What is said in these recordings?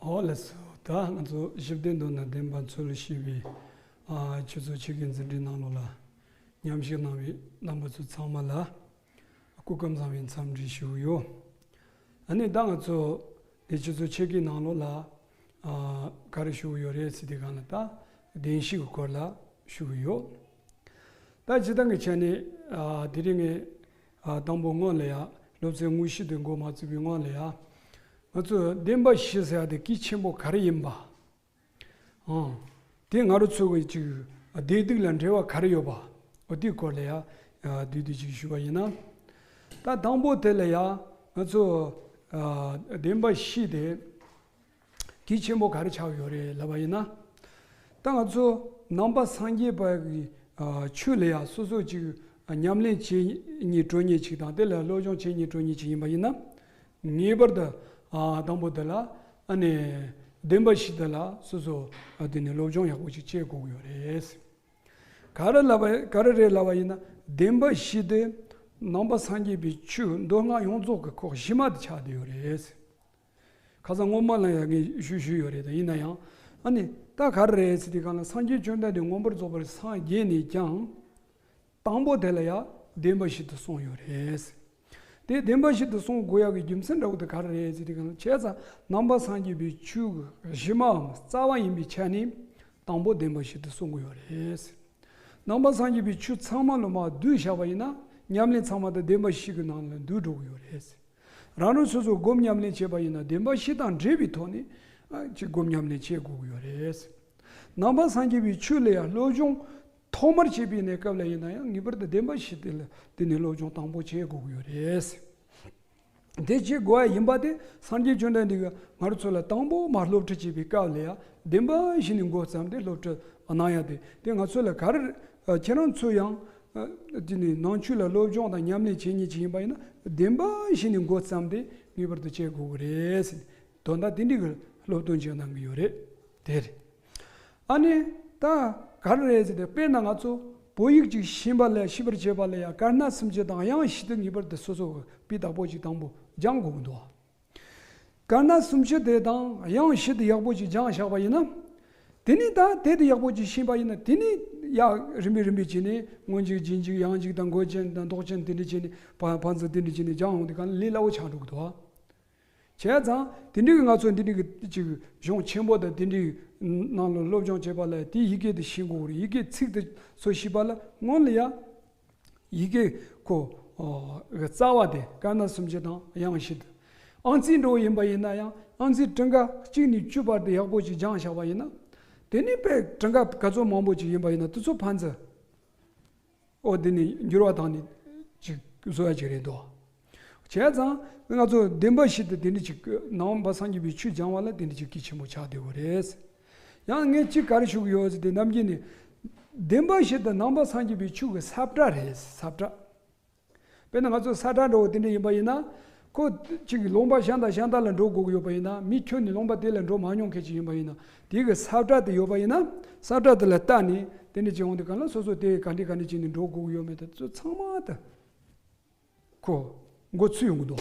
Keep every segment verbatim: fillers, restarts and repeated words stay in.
ཨོ་ལགས་སོ། ད་ང་ཚོ་ཞི་བདེ་མདོར་ན་བདེན་པ་འཚོལ་ཞེས་པའི་ཨ་ཆུ་ཚོད་ཕྱེད་ཀའི་འཛིན་གྲྭའི་ནང་ལོགས་ལ་མཉམ་ཞུགས་གནང་བའི་རྣམ་པ་ཚོ་ཚང་མ་ལ་སྐུ་ཁམས་བཟང་བའི་འཚམས་འདྲི་ཞུ་གི་ཡོད། ཨ་ནི་ད་ང་ཚོ་འདི་ཆུ་ཚོད་ཕྱེད་ཀའི་ནང་ལོགས་ལ་ཨ་ག་རེ་ཞུ་གི་ཡོད་རེད་ཟེར་དུས་སྒང་ལ་ད་བདེན་བཞི་གི་སྐོར་ལ་ཞུ་གི་ཡོད། ད་སྤྱིར་བཏང་གི་ཆ་ནས་ཨ་དེ་རིང་ངས་ཨ་དང་པོ་སྔོན་ལ་ཡ་སློབ་ཚན་དངོས་གཞི་དེ་འགོ་མ་བཙུགས་པའི་སྔོན་ལ་ཡ་ང་ཚོ་བདེན་པ་བཞི་ཟེར་ཡ་དེ་གལ་ཆེན་པོ་ག་རེ་ཡིན་པ། ཨང་། དེ་ང་རང་ཚོ་གི་ཅིག་བདེ་སྡུག་ལ་འབྲེལ་བ་ག་རེ་ཡོད་པ། འོ་དེའི་སྐོར་ལ་ཡ་བསྡུས་བསྡུས་ཅིག་ཞུས་པ་ཡིན་ན། ད་དང་པོ་དེ་ལ་ཡ་ང་ཚོ་བདེན་པ་བཞི་དེ་གལ་ཆེན་པོ་ག་རེ་ཆགས་ཡོད་རེད་ལབ་པ་ཡིན་ན། ད་ང་ཚོ་ནང་པ་སངས་རྒྱས་པ་གི་ཆོས་ལ་ཡ་སོ་སོ་ཅིག་ཉམས་ལེན་བྱེད་སྙིང་འདོད་མཁན་ཅིག་དང་དེ་ལ་སློབ་སྦྱོང་བྱེད་སྙིང་འདོད་མཁན་ཅིག་ཡིན་པ་ཡིན་ན། ངེས་པར་དུ་ཨ་དང་པོ་དེ་ལ་ཨ་ནི་བདེན་པ་བཞི་དེ་ལ་སོ་སོ་ཨ་དེ་ནི་སློབ་སྦྱོང་ཡག་པོ་ཞིག་བྱེད་དགོས་ཀྱི་ཡོད་རེད། ག་རེ་ལབ་པ་ག་རེ་རེད་ལབ་པ་ཡིན་ན། བདེན་པ་བཞི་དེ་ནང་པ་སངས་རྒྱས་པའི་ཆོས་མདོ་སྔགས་ཡོངས་རྫོགས་ཀྱི་ཁོག་གཞི་མ་དེ་ཆགས་བསྡད་ཡོད་རེད། ཁ་སང་སྔོན་མ་ལ་ཡང་ངས་ཞུས་ཞུས་ཡོད་རེད། ད་ཡིན་ན་ཡང་ཨ་ནི་ད་ག་རེ་རེད་ཟེར་དུས་སྒང་ལ་སངས་རྒྱས་བཅོམ་ལྡན་འདས་མངོན་པར་རྫོགས་པར་སངས་རྒྱས་ནས་ཀྱང་། དང་པོ་དེ་ལ་ཡང་བདེན་པ་བཞི་དེ་གསུངས་ཡོད་རེད། དེ་བདེན་པ་བཞི་དེ་གསུང་དགོས་ཡག་གི་རྒྱུ་མཚན་འདྲ་བོ་དེ་ག་རེ་རེད་ཟེར་དུས་སྒང་ལ། བྱས་ཙང་ནང་པ་སངས་རྒྱས་པའི་ཆོས་ཀྱི་གཞི་མའམ་རྩ་བ་ཡིན་པའི་ཆ་ནས་དང་པོ་བདེན་པ་བཞི་དེ་གསུང་གི་ཡོད་རེད། ནང་པ་སངས་རྒྱས་པའི་ཆོས་ཚང་མ་ལ་མར་བསྡུས་བཞག་པ་ཡིན་ན། ཉམས་ལེན་ཚང་མ་དེ་བདེན་པ་བཞི་གི་ནང་ལ་འདུས་འགྲོ་གི་ཡོད་རེད། རང་རང་སོ་སོ་སྒོམ་ཉམས་ལེན་བྱས་པ་ཡིན་ན་བདེན་པ་བཞི་དང་འབྲེལ་བའི་ཐོག་ནས་ཨ་ཅིག་སྒོམ་ཉམས་ལེན་བྱེད་དགོས་ཀྱི་ཡོད་རེད། ནང་པ་སངས་རྒྱས་པའི་ཆོས་ལ་ཡང་སློབ་སྦྱོང་ཐོག་མར་བྱེད་པའི་གནས་སྐབས་ལ་ཡིན་ན་ཡང་ངེས་པར་དུ་བདེན་པ་བཞི་དེ་ལ་དེ་ནས་སློབ་སྦྱོང་དང་པོ་བྱེད་དགོས་ཀྱི་ཡོད་རེད། དེ་བྱེད་དགོས་པ་ཡིན་པ་དེ་སངས་རྒྱས་བཅོམ་ལྡན་འདས་ཀྱིས་ང་རང་ཚོ་ལ་དང་པོ་མར་སློབ་ཁྲིད་བྱེད་པའི་སྐབས་ལ་ཡང་བདེན་པ་བཞི་ནས་འགོ་བརྩམས་ཏེ་སློབ་ཁྲིད་གནང་ཡ་དེ། དེ་ང་ཚོ་ལ་ག་རེ་ཁྱེད་རང་ཚོ་ཡང་དེ་ནས་ནང་ཆོས་ལ་སློབ་སྦྱོང་དང་ཉམས་ལེན་བྱེད་མཁན་ཅིག་ཡིན་པ་ཡིན་ན་བདེན་པ་བཞི་ནས་འགོ་བརྩམས་ཏེ་ངེས་པར་དུ་བྱེད་དགོས་ཀྱི་རེད་ཟེར། དོན་དག་དེ་འདྲའི་གི་སློབ་སྟོན་ཅིག་གནང་གི་ཡོད་རེད། དེ་རེད། ཨ་ནི་ད་ག་རེ་རེད་ཟེར་ཏེ། དཔེར་ན་ང་ཚོ་བོད་ཡིག་ཅིག་ཤེས་པ་ལ་ཤེས་པར་བྱེད་པ་ལ་ཡང་དཀར་ནག་སུམ་ཅུ་དང་དབྱངས་བཞི་དེ་ངེས་པར་དུ་སོ་སོ་གི་དཔེ་བདག་པོ་ཅིག་དང་པོ་སྦྱང་དགོས་ཀྱི་འདུག་དཀར་ནག་སུམ་ཅུ་དེ་དང་དབྱངས་བཞི་དེ་ཡག་པོ་ཅིག་སྦྱངས་བཞག་པ་ཡིན་ན། དེ་ནས་ད་དེ་དེ་ཡག་པོ་ཅིག་ཤེས་པ་ཡིན་ན། དེ་ནས་ཡ་རིམ་པས་རིམ་པས་བྱས་ནས་སྔོན་འཇུག་རྗེས་འཇུག་ཡང་འཇུག་དང་མགོ་ཅན་དང་ལྡོག་ཅན་དེ་འདྲ་བྱས་ནས་ཕ་ཕན་ཚུན་དེ་འདྲ་བྱས་ནས་སྦྱང་ཡོང་དུས་གང་ལས་སླ་བོ་ཆགས་འགྲོ་གི་འདུག་བྱས་ཙང་དེ་འདྲའི་གི་ང་ཚོ་འདི་འདྲའི་གི་ཅིག་གཞུང་ཆེན་པོ་དང་དེ་འདྲའི་ནང་ལ་སློབ་སྦྱོང་བྱེད་པ་ལ་དེའི་ཡི་གེ་དེ་ཤེས་དགོས་རེད། ཡི་གེ་ཚིག་དེ་ཚོ་ཤེས་པ་ལ་སྔོན་ལ་ཡ་ཡི་གེ་ཁོ་ཨོ་རྩ་བ་དེ་དཀར་ནག་སུམ་ཅུ་དང་དབྱངས་བཞི་དེ། ཨང་རྩིས་འདྲ་བོ་ཡིན་པ་ཡིན་ན་ཡང་ཨང་རྩིས་ཀྲུང་ག་གཅིག་ནས་བཅུ་བར་དུ་ཡག་པོ་ཅིག་སྦྱངས་བཞག་པ་ཡིན་ན། དེ་ནས་དཔེ་ཀྲུང་ག་ག་ཚོད་མང་པོ་ཅིག་ཡིན་པ་ཡིན་ན་དེ་ཚོ་ཕན་ཚུན། ཨོ་དེ་ནི་འགྱུར་བ་བཏང་ནས་ཅིག་བཟོ་ཡ་ཅིག་རེད་འདུག་བྱས་ཙང་ང་ཚོ་བདེན་པ་བཞི་དེ་དེ་འདྲ་ཅིག་ནང་པ་སངས་རྒྱས་པའི་ཆོས་སྦྱང་བ་ལ་དེ་འདྲ་ཅིག་གལ་ཆེན་པོ་ཆགས་བསྡད་ཡོད་རེད། ཡང་ངས་ཅིག་ག་རེ་ཞུ་གི་ཡོད་ཟེར་ཏེ་ནམ་རྒྱུན་ནས་བདེན་པ་བཞི་དེ་ནང་པ་སངས་རྒྱས་པའི་ཆོས་ཀྱི་ས་བཀྲ་རེད། ས་བཀྲ། དཔེར་ན་ང་ཚོ་ས་བཀྲ་འདྲ་བོ་དེ་འདྲ་ཡིན་པ་ཡིན་ན། ཁོ་གཅིག་གི་ལུང་པ་གཞན་དང་གཞན་དག་ལ་འགྲོ་དགོས་ཀྱི་ཡོད་པ་ཡིན་ན། མི་ཁྱོད་ནི་ལུང་པ་དེ་ལ་འགྲོ་མ་མྱོང་མཁན་ཅིག་ཡིན་པ་ཡིན་ན། དེ་གི་ས་བཀྲ་དེ་ཡོད་པ་ཡིན་ན། ས་བཀྲ་དེ་ལ་བལྟས་ནས་དེ་འདྲ་ཅིག་འོང་དུས་གང་ལ་སོ་སོ་དེ་ག་འདྲ་ག་འདྲ་བྱས་ནས་འགྲོ་དགོས་ཀྱི་ཡོད་མེད་དེ་ཚོ་ཚང་མ་དེ་ཁོ་མགོ་ཚོས་ཡོང་གི་འདུག་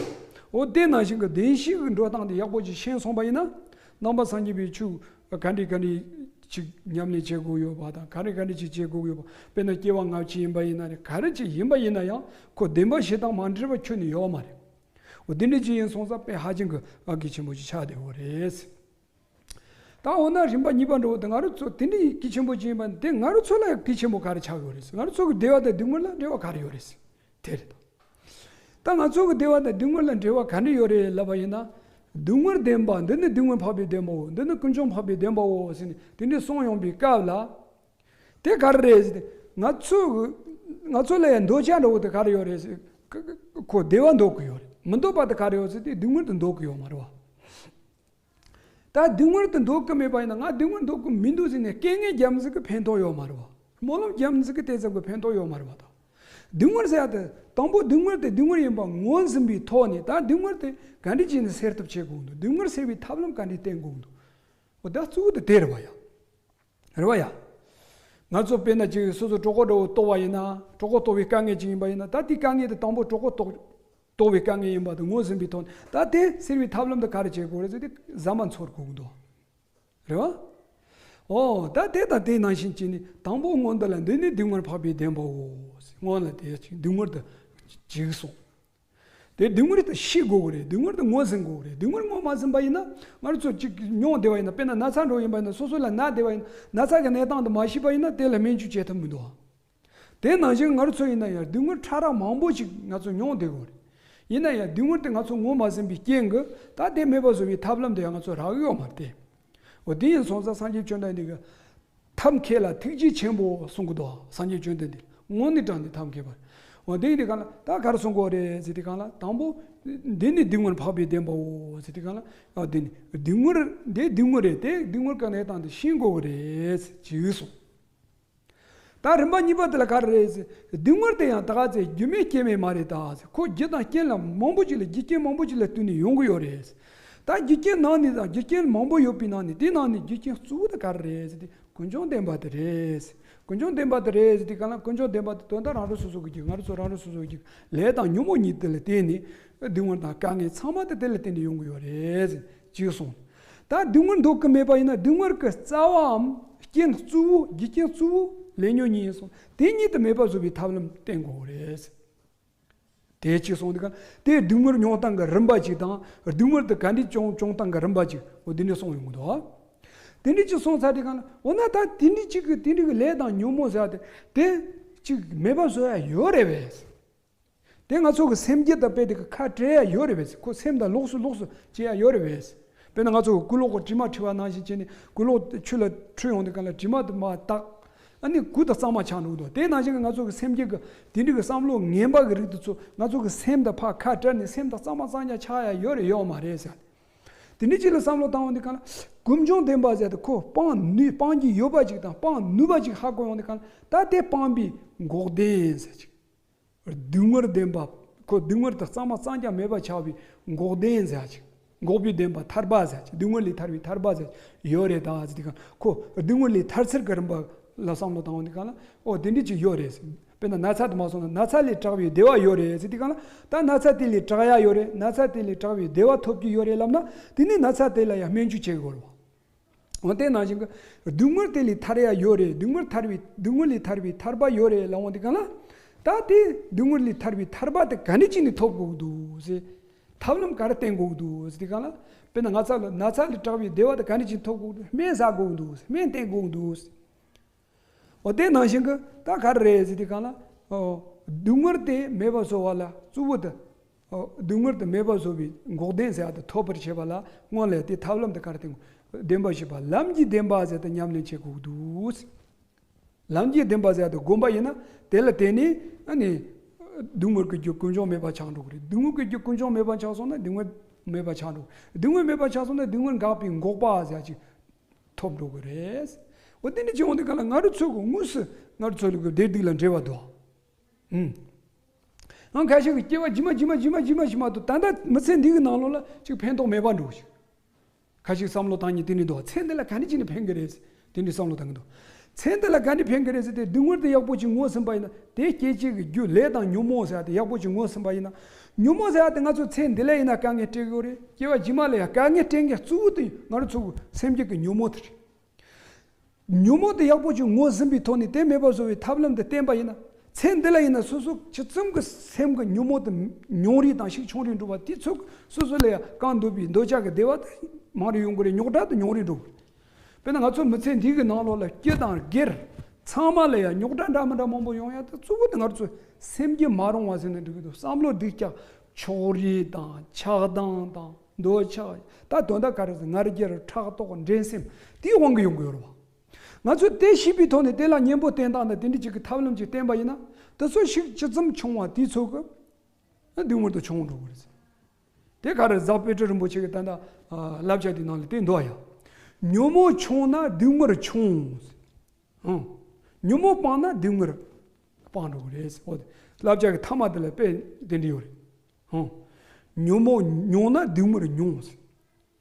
འོ་དེ་ནང་བཞིན་གྱི་བདེན་བཞི་གི་འགྲོ་སྟངས་དེ་ཡག་པོ་ཅིག་ཤེས་སོང་པ་ཡིན་ན། ནང་པ་སངས་རྒྱས་པའི་ཆོས་ག་འདྲ་ག་འདྲ་ཅིག་ཉམས་ལེན་བྱེད་དགོས་ཡོད་པ་དང་། ག་རེ་ག་འདྲ་ཅིག་བྱེད་དགོས་ཡོད་པ། དཔེར་ན་སྐྱེ་བ་སྔ་ཕྱི་ཡིན་པ་ཡིན་ན་རེད། ག་རེ་ཅིག་ཡིན་པ་ཡིན་ན་ཡང་ཁོ་བདེན་པ་བཞི་དང་མ་འབྲེལ་བ་ཁྱོན་ནས་ཡོད་མ་རེད། འོ་དེ་འདྲ་ཅིག་ཡིན་སོང་ཙང་དཔེ་ཧ་ཅང་གི་ཨ་གལ་ཆེན་པོ་ཅིག་ཆགས་བསྡད་ཡོད་རེད། ད་འོ་ན་རིམ་པ་གཉིས་པ་འདྲ་བོ་དེ་ང་རང་ཚོ་དེ་འདྲའི་གལ་ཆེན་པོ་ཅིག་ཡིན་པ་དེ་ང་རང་ཚོ་ལ་གལ་ཆེན་པོ་ག་རེ་ཆགས་ཡོད་རེད། ང་རང་ཚོ་གི་བདེ་བ་དང་སྡུག་བསྔལ་ལ་འབྲེལ་བ་ག་རེ་ཡོད་རེད། དེ་རེད། ད་ང་ཚོ་གི་བདེ་བ་དང་སྡུག་བསྔལ་ལ་འབྲེལ་བ་ག་འདྲ་ཡོད་རེད་ལབ་པ་ཡིན་ན། སྡུག་བསྔལ་བདེན་པ། འདི་ནི་སྡུག་བསྔལ་འཕགས་པའི་བདེན་པའོ། འདི་ནི་ཀུན་འབྱུང་འཕགས་པའི་བདེན་པའོ་ཟེར་ནས་དེ་འདྲ་གསུངས་ཡོང་པའི་སྐབས་ལ། དེ་ག་རེ་རེད་ཟེར་ཏེ། ང་ཚོ་གི་ང་ཚོ་ལ་ཡང་འདོད་ཆགས་འདྲ་བོ་དེ་ག་རེ་ཡོད་རེད་ཟེར། ཁོ་བདེ་བ་འདོད་ཀྱི་ཡོད་རེད། མི་འདོད་པ་དེ་ག་རེ་ཡོད་ཟེར་ཏེ་སྡུག་བསྔལ་དེ་འདོད་ཀྱི་ཡོད་མ་རེད་བ། ད་སྡུག་བསྔལ་དེ་འདོད་ཀྱི་མེད་པ་ཡིན་ན། ང་སྡུག་བསྔལ་འདོད་ཀྱི་མི་འདུག་ཟེར་ནས་སྐད་ངན་རྒྱབ་ཟིག་གི་ཕན་ཐོགས་ཡོད་མ་རེད་བ། སྨོན་ལམ་རྒྱབ་ཟིག་གི་དེ་ཙམ་གྱི་ཕན་ཐོགས་ཡོད་མ་རེད་བ། ད་སྡུག་བསྔལ་ཟེར་ཡ་དེ་དང་པོ་སྡུག་བསྔལ་དེ་སྡུག་བསྔལ་ཡིན་པ་ངོས་ཟིན་པའི་ཐོག་ནས། ད་སྡུག་བསྔལ་དེ་ག་འདྲ་བྱས་ནས་སེལ་ཐབས་བྱེད་དགོས་འདུག་སྡུག་བསྔལ་སེལ་བའི་ཐབས་ལམ་ག་འདྲ་བསྟེན་དགོས་འདུག་འོ་ད་གཙོ་བོ་དེ་དེ་རེད་བ་ཡ། རེད་བ་ཡ། ང་ཚོ་དཔེར་ན་ཅིག་སོ་སོ་གྲོད་ཁོག་འདྲ་བོ་ལྟོགས་པ་ཡིན་ན། གྲོད་ཁོག་ལྟོགས་པའི་དཀའ་ངལ་ཅིག་ཡིན་པ་ཡིན་ན། ད་དེའི་དཀའ་ངལ་དེ་དང་པོ་གྲོད་ཁོག་ལྟོགས་ལྟོགས་པའི་དཀའ་ངལ་ཡིན་པ་དེ་ངོས་ཟིན་པའི་ཐོག་ནས། ད་དེ་སེལ་བའི་ཐབས་ལམ་དེ་ག་རེ་བྱེད་དགོས་རེད་ཟེར་ཏེ་ཟ་མ་འཚོལ་དགོས་ཀྱི་འདུག་རེད་བ། ཨོ་ད་དེ་དང་དེ་ནང་བཞིན་བྱས་ནས་དང་པོ་སྔོན་དུ་ལ་འདི་ནི་སྡུག་བསྔལ་འཕགས་པའི་བདེན་པའོ། སྔོན་ལ་དེ་ཅིག་སྡུག་བསྔལ་དུ་ཅིག་གསུངས། དེ་སྡུག་བསྔལ་དེ་ཤེས་དགོས་ཀྱི་རེད། སྡུག་བསྔལ་དེ་ངོས་ཟིན་དགོས་ཀྱི་རེད། སྡུག་བསྔལ་ངོས་མ་ཟིན་པ་ཡིན་ན་ང་ཚོ་ཅིག་མྱོང་བསྡད་པ་ཡིན་ན། དཔེར་ན་ན་ཚ་འགྲོ་ཡིན་པ་ཡིན་ན། སོ་སོ་ལ་ན་བསྡད་པ་ཡིན་ན། ན་ཚ་གི་གནས་སྟངས་དེ་མ་ཤེས་པ་ཡིན་ན་དེ་ལ་སྨན་བཅོས་བྱེད་ཐུབ་མི་འདུག་དེ་ནང་བཞིན་ང་ཚོ་ཡིན་ན་ཡང་སྡུག་བསྔལ་ཕྲ་རགས་མང་པོ་ཞིག་ང་ཚོ་མྱོང་བསྡད་དགོས་རེད། ཡིན་ན་ཡང་སྡུག་བསྔལ་དེ་ང་ཚོ་ངོས་མ་ཟིན་པའི་རྐྱེན་གྱིས་ད་དེ་མེད་པ་བཟོ་བའི་ཐབས་ལམ་དེ་ཡང་ང་ཚོ་རག་གི་ཡོད་མ་རེད་དེ། འོ་དེ་ཡིན་སོང་ཙང་སངས་རྒྱས་བཅོམ་ལྡན་འདས་ཀྱིས་ཐབས་མཁས་ལ་ཐུགས་རྗེ་ཆེན་པོ་གསུང་གི་འདུག་སངས་རྒྱས་བཅོམ་ལྡན་འདས་དངོས་གནས་དྲང་གནས་ཐབས་མཁས་པ་རེད། འོ་དེ་ཡིན་དུས་གང་ལ་ད་ག་རེ་གསུང་དགོས་རེད་ཟེར་དུས་གང་ལ། དང་པོ་འདི་ནི་སྡུག་བསྔལ་འཕགས་པའི་བདེན་པའོ་ཟེར་དུས་གང་ལ། ཨ་འདི་ནི་སྡུག་བསྔལ་འདི་སྡུག་བསྔལ་རེད། དེ་སྡུག་བསྔལ་གྱི་གནས་སྟངས་དེ་ཤེས་དགོས་ཀྱི་རེད་ཅེས་གསུངས། ད་རིམ་པ་གཉིས་པ་དེ་ལ་ག་རེ་རེད་ཟེར། སྡུག་བསྔལ་དེ་ཡང་ད་ག་ཚད་རྒྱུ་མེད་རྐྱེན་མེད་མ་རེད་ད་ཟེར། ཁོ་རྒྱུ་དང་རྐྱེན་ལ་མང་པོ་ཅིག་ལ། རྒྱུ་རྐྱེན་མང་པོ་ཅིག་ལ་བསྟུན་ནས་ཡོང་གི་ཡོད་རེད། ད་རྒྱུ་རྐྱེན་ནང་ནས་དང་། རྒྱུ་རྐྱེན་མང་པོ་ཡོད་པའི་ནང་ནས་དེའི་ནང་ནས་རྒྱུ་རྐྱེན་གཙོ་བོ་དེ་ག་རེ་རེད་ཟེར་དུས། ཀུན་འབྱུང་བདེན་པ་དེ་རེད། ཀུན་འབྱུང་བདེན་པ་དེ་རེད་ཟེར་དུས་གང་ལ། ཀུན་འབྱུང་བདེན་པ་དེ་དོན་དག་རང་རང་སོ་སོ་གི་རྒྱུ། ང་རང་ཚོ་རང་རང་སོ་སོ་གི་རྒྱུ། ལས་དང་ཉོན་མོངས་གཉིས་དེ་ལ་བརྟེན་ནས་སྡུག་བསྔལ་དང་དཀའ་ངལ་ཚང་མ་དེ་དེ་ལ་བརྟེན་ནས་ཡོང་གི་ཡོད་རེད་ཅེས་གསུངས། ད་སྡུག་བསྔལ་འདོད་ཀྱི་མེད་པ་ཡིན་ན། སྡུག་བསྔལ་གྱི་རྩ་བའམ་རྐྱེན་གཙོ་བོ། རྒྱུ་རྐྱེན་གཙོ་བོ་ལས་ཉོན་གཉིས་ཡིན་སོང་། དེ་གཉིས་དེ་མེད་པ་བཟོ་བའི་ཐབས་ལམ་བསྟེན་དགོས་རེད། དེ་གཅིག་སོང་དུས་གང་། དེ་སྡུག་བསྔལ་མྱོང་སྟངས་ཀྱི་རིམ་པ་གཅིག་དང་། སྡུག་བསྔལ་དེ་ག་འདྲས་བྱུང་བྱུང་སྟངས་ཀྱི་རིམ་པ་གཅིག་འོ་དེ་འདྲས་གསུངས་ཡོང་གི་འདུག་དེ་འདྲས་གཅིག་སོང་ཚར་དུས་གང་ལ། འོ་ན་ད་དེ་འདྲས་གཅིག་གི་དེ་འདྲས་ཀྱི་ལས་དང་ཉོན་མོངས་ཟེར་བ་དེ་དེ་གཅིག་མེད་པ་བཟོ་ཡ་ཡོད་རེད་པས། དེ་ང་ཚོ་གི་སེམས་རྒྱུད་དང་དཔེ་དེ་གི་ཁ་བྲལ་ཡ་ཡོད་རེད་པས། ཁོ་སེམས་དང་ལོགས་སུ་ལོགས་སུ་བྱེད་ཡ་ཡོད་རེད་པས། དཔེར་ན་ང་ཚོ་གི་གོས་ལོག་གི་དྲི་མ་འཁྲུ་བ་ནང་བཞིན་བྱས་ནས། གོས་ལོག་ཆུ་ལ་འཁྲུ་ཡོང་དུས་གང་ལ་དྲི་མ་དེ་མར་དག་ཨ་ནི་གོས་དང་གཙང་མ་ཆགས་འགྲོ་གི་འདུག་དེ་ནང་བཞིན་གྱི་ང་ཚོ་གི་སེམས་རྒྱུད་ཀྱི་དེ་འདྲ་གི་བསམ་བློ་ངན་པ་གི་རིགས་དེ་ཚོ་ང་ཚོ་གི་སེམས་དང་ཕར་ཁ་བྲལ་ནས་སེམས་དང་གཙང་མ་གཙང་རྐྱང་ཆགས་ཡ་ཡོད་རེད་ཡོད་མ་རེད་ཟེར། དེ་འདྲ་ཅིག་ལ་བསམ་བློ་བཏང་བ་འདི་གང་ལ། ཀུན་འབྱུང་བདེན་པ་ཟེར་ཏེ་ཁོ་སྤང་ནུས། སྤང་རྒྱུ་ཡོད་པ་ཅིག་དང་སྤང་ནུས་པ་ཅིག་ཧ་གོ་ཡོང་དུས་གང་ལ། ད་དེ་སྤངས་པའི་འགོག་བདེན་ཟེར་ཅིག་སྡུག་བསྔལ་བདེན་པ། ཁོ་སྡུག་བསྔལ་དེ་གཙང་མ་གཙང་རྐྱང་མེད་པ་ཆགས་པའི་འགོག་བདེན་ཟེར་ཅིག་འགོག་པའི་བདེན་པ་ཐར་པ་ཟེར་ཅིག་སྡུག་བསྔལ་ལས་ཐར་བའི་ཐར་པ་ཟེར་ཅིག་ཡོད་རེད་ད་ཟེར་དུས་གང་། ཁོ་སྡུག་བསྔལ་ལས་ཐར་ཚུལ་གྱི་རིམ་པ་ལ་བསམ་བློ་བཏང་བ་འདི་གང་ལ། ཨོ་དེ་འདྲ་ཅིག་ཡོད་རེད་ཟེར། དཔེར་ན་ན་ཚ་དེ་མ་སོང་ན་ན་ཚ་ལས་དྲག་པའི་བདེ་བ་ཡོད་རེད་ཟེར་དུས་གང་ལ། ད་ན་ཚ་དེ་ལས་དྲག་ཡ་ཡོད་རེད། ན་ཚ་དེ་ལས་དྲག་པའི་བདེ་བ་ཐོབ་ཀྱི་ཡོད་རེད་ལབ་ན། དེ་ནི་ན་ཚ་དེ་ལ་ཡང་སྨན་བཅོས་བྱེད་དགོས་རེད་བ། འོ་དེ་ནང་བཞིན་གྱི་སྡུག་བསྔལ་དེ་ལས་ཐར་ཡ་ཡོད་རེད། སྡུག་བསྔལ་ཐར་བའི་སྡུག་བསྔལ་ལས་ཐར་བའི་ཐར་པ་ཡོད་རེད་ལབ་འོང་དུས་གང་ལ། ད་དེ་སྡུག་བསྔལ་ལས་ཐར་བའི་ཐར་པ་དེ་ག་འདྲ་བྱས་ནས་ཐོབ་དགོས་ཀྱི་འདུག་ཟེར། ཐབས་ལམ་ག་རེ་བསྟེན་དགོས་ཀྱི་འདུག་ཟེར་དུས་གང་ལ། དཔེར་ན་ང་ཚ་ལ་ན་ཚ་ལས་དྲག་པའི་བདེ་བ་དེ་ག་འདྲ་བྱས་ནས་ཐོབ་དགོས་ཀྱི་འདུག་སྨན་ཟ་དགོས་ཀྱི་འདུག་སྨན་བསྟེན་དགོས་ཀྱི་འདུག་འོ་དེ་ནང་བཞིན་གྱི་ད་ག་རེ་རེད་ཟེར་དུས་གང་ལ། ཨོ་སྡུག་བསྔལ་དེ་མེད་པ་བཟོ་བ་ལ་གཙོ་བོ་དེ། ཨོ་སྡུག་བསྔལ་དེ་མེད་པ་བཟོ་བའི་འགོག་བདེན་ཟེར་ཡ་དེ་ཐོབ་པར་བྱེད་པ་ལ་སྔོན་ལ་དེ་ཐབས་ལམ་དེ་ག་རེ་བསྟེན་དགོས། བདེན་པ་བཞི་པ་ལམ་གྱི་བདེན་པ་ཟེར་དེ་ཉམས་ལེན་བྱེད་དགོས་འདུག་ལམ་གྱི་བདེན་པ་ཟེར་ཡ་དེ་བསྒོམ་པ་ཡིན་ན་དེ་ལ་བརྟེན་ནས་ཨ་ནི་སྡུག་བསྔལ་གྱི་རྒྱུ་ཀུན་འབྱུང་མེད་པ་ཆགས་འགྲོ་གི་རེད། སྡུག་བསྔལ་གྱི་རྒྱུ་ཀུན་འབྱུང་མེད་པ་ཆགས་སོང་ན་སྡུག་བསྔལ་མེད་པ་ཆགས་འགྲོ། སྡུག་བསྔལ་མེད་པ་ཆགས་སོང་ན་སྡུག་བསྔལ་འགག་པའི་འགོག་པ་ཟེར་ཡ་ཅིག་ཐོབ་འགྲོ་གི་རེད། འོ་དེ་འདྲ་བྱུང་དུས་གང་ལ་ང་རང་ཚོ་གི་དངོས་སུ་ང་རང་ཚོ་ལ་གི་བདེ་སྡུག་ལ་འབྲེལ་བ་འདུག་ཨང་། ང་ཁ་ཤས་ཀྱི་སྐྱེ་བ་ཇི་མ་ཇི་མ་ཇི་མ་ཇི་མ་ཞིག་མ་གཏོགས་ད་ལྟ་མི་ཚེ་འདི་གི་ནང་ལོགས་ལ་ཅིག་ཕན་ཐོགས་མེད་པ་འགྲོ་ཞིག་ཁ་ཤས་བསམ་བློ་བཏང་མཁན་དེ་འདྲ་འདུག་ཚེ་འདི་ལ་ག་འདྲ་བྱས་ནས་ཕན་གི་རེད། དེ་འདྲའི་བསམ་བློ་བཏང་གི་འདུག་ཚེ་འདི་ལ་ག་འདྲ་ཕན་གི་རེད་ཟེར་ཏེ་སྡུག་བསྔལ་དེ་ཡག་པོ་ཅིག་ངོས་ཟིན་པ་ཡིན་ན། དེ་སྐྱེད་བྱེད་ཀྱི་རྒྱུ་ལས་དང་ཉོན་མོངས་ཟེར་ཡ་དེ་ཡག་པོ་ཅིག་ངོས་ཟིན་པ་ཡིན་ན། ཉོན་མོངས་ཟེར་ཡ་དེ་ང་ཚོ་ཚེ་འདི་ལ་ཡིན་ན་དཀའ་ངལ་སྤྲད་ཀྱི་ཡོད་རེད། སྐྱེ་བ་རྗེས་མ་ལ་ཡང་དཀའ་ངལ་སྤྲད་མཁན་གཙོ་བོ་དེ་ང་རང་ཚོ་གི་སེམས་རྒྱུད་ཀྱི་ཉོན་མོངས་དེ་རེད། ཉོན་མོངས་དེ་ཡག་པོ་ཅིག་ངོས་ཟིན་པའི་ཐོག་ནས་དེ་མེད་པ་བཟོ་བའི་ཐབས་ལམ་དེ་བསྟེན་པ་ཡིན་ན། ཚེ་འདི་ལ་ཡིན་ན་སོ་སོ་ཇི་ཙམ་གྱི་སེམས་ཀྱི་ཉོན་མོངས་དེ་ཉུང་རེ་དང་ཤུགས་ཆུང་རེ་འགྲོ་བ་དེ་ཚོ་སོ་སོ་ལ་ཡང་གང་འདོད་པའི་འདོད་ཆགས་ཀྱི་བདེ་བ་དེ་མང་རེ་ཡོང་གི་རེད། རྙོག་དྲ་དེ་ཉུང་རེ་འགྲོ་གི་རེད། དཔེར་ན་ང་ཚོ་མི་ཚེ་འདི་གི་ནང་ལོགས་ལ་སྐྱིད་དང་སྒེར་ཚང་མ་ལ་ཡང་རྙོག་དྲ་འདྲ་མི་འདྲ་མང་པོ་ཡོང་ཡ་དེ་གཙོ་བོ་དེ་ང་ཚོ་སེམས་རྒྱུད་མ་རུང་བ་ཟེར་ན་འགྲིག་གི་འདུག་བསམ་བློ་སྡུག་ཀྱང་ཕྱོགས་རིས་དང་ཆགས་སྡང་དང་འདོད་ཆགས། ད་དོན་དག་ག་རེ་ཟེར། ང་རྒྱལ་ཕྲག་དོག་འགྲན་སེམས་དེའི་དབང་གིས་ཡོང་གི་ཡོད་རེད་བ། ང་ཚོས་དེ་ཤེས་པའི་ཐོག་ནས་དེ་ལ་གཉེན་པོ་བསྟེན་སྟངས་དང་དེ་འདྲ་ཅིག་གི་ཐབས་ལམ་ཅིག་བསྟེན་པ་ཡིན་ན། དེ་ཚོ་ཤུགས་ཇི་ཙམ་ཆུང་བ་དེ་ཚོ་གི་སྡུག་བསྔལ་དེ་ཆུང་འགྲོ་གི་རེད། དེ་ག་རེ་ཟེར། དཔལ་སྤྲུལ་རིན་པོ་ཆེ་གི་ད་ལྟ་བསླབ་བྱ་དེའི་ནང་ལ་དེ་འདུག་ཡ། ཉོན་མོངས་ཆུང་ན་སྡུག་བསྔལ་ཆུང་། ཨང་། ཉོན་མོངས་སྤངས་ན་སྡུག་བསྔལ་སྤངས་འགྲོ་གི་རེད། འོ་དེ་བསླབ་བྱ་གི་མཐའ་མ་དེ་ལ་དཔེ་དེ་འདྲ་ཡོད་རེད། ཨང་། ཉོན་མོངས་ཉུང་ན་སྡུག་བསྔལ་ཉུང་།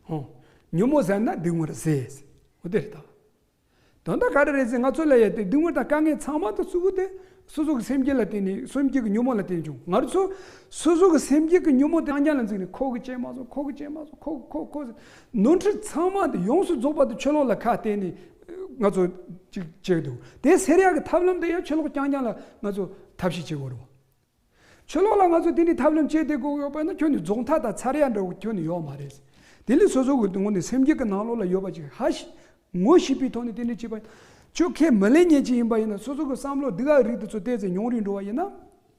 ཨང་། ཉོན་མོངས་ཟད་ན་སྡུག་བསྔལ་ཟད། འོ་དེ་རེད་ད། དོན་དག་ག་རེ་རེད་ཟེར། ང་ཚོ་ལ་ཡ་དེ་སྡུག་བསྔལ་དང་དཀའ་ངལ་ཚང་མ་དེ་གཙོ་བོ་དེ་སོ་སོ་གི་སེམས་རྒྱུད་ལ་བརྟེན་ནས། སེམས་རྒྱུད་ཀྱི་ཉོན་མོངས་ལ་བརྟེན་བྱུང་། ང་ཚོ་སོ་སོ་གི་སེམས་རྒྱུད་ཀྱི་ཉོན་མོངས་དེ་རྐྱང་རྐྱང་ལ་འཛིན་ནས། ཁོ་གིས་བྱས་མ་སོང་། ཁོ་གིས་བྱས་མ་སོང་། ཁོ་ཁོ་ཁོ་ནོར་འཁྲུལ་ཚང་མ་དེ་ཡོངས་སུ་རྫོགས་པ་དེ་ཕྱི་ལོགས་ལ་ཁ་གཏད་ནས་ང་ཚོ་ཅིག་བྱེད་ཀྱི་འདུག་དེ་སེལ་ཡག་གི་ཐབས་ལམ་དེ་ཡང་ཕྱི་ལོགས་རྐྱང་རྐྱང་ལ་ང་ཚོ་ཐབས་ཤེས་བྱེད་དགོས་རེད་བ། ཕྱི་ལོགས་ལ་ང་ཚོ་དེ་འདྲའི་ཐབས་ལམ་སྤྱད་དེ་དགོས་ཡོད་པ་ན། ཁྱོན་ནས་རྫོགས་མཐའ་དང་ཚར་ཡ་འདྲ་བོ་ཁྱོན་ནས་ཡོད་མ་རེད། དེ་ལས་སོ་སོ་གི་ངོས་ནས་སེམས་རྒྱུད་ཀྱི་ནང་ལོགས་ལ་ཡོད་པ་ཅིག་ཧ་ཤེས་ངོ་ཤེས་པའི་ཐོག་ནས་དེ་འདྲ་བྱས་པ་ཡིན་ན། ཁྱོད་ཁས་མི་ལེན་མཁན་ཅིག་ཡིན་པ་ཡིན་ན། སོ་སོ་གི་བསམ་བློ་སྡུག་ག་རིགས་དེ་ཚོ་ཏོག་ཙམ་ཉུང་རུ་འགྲོ་བ་ཡིན་ན།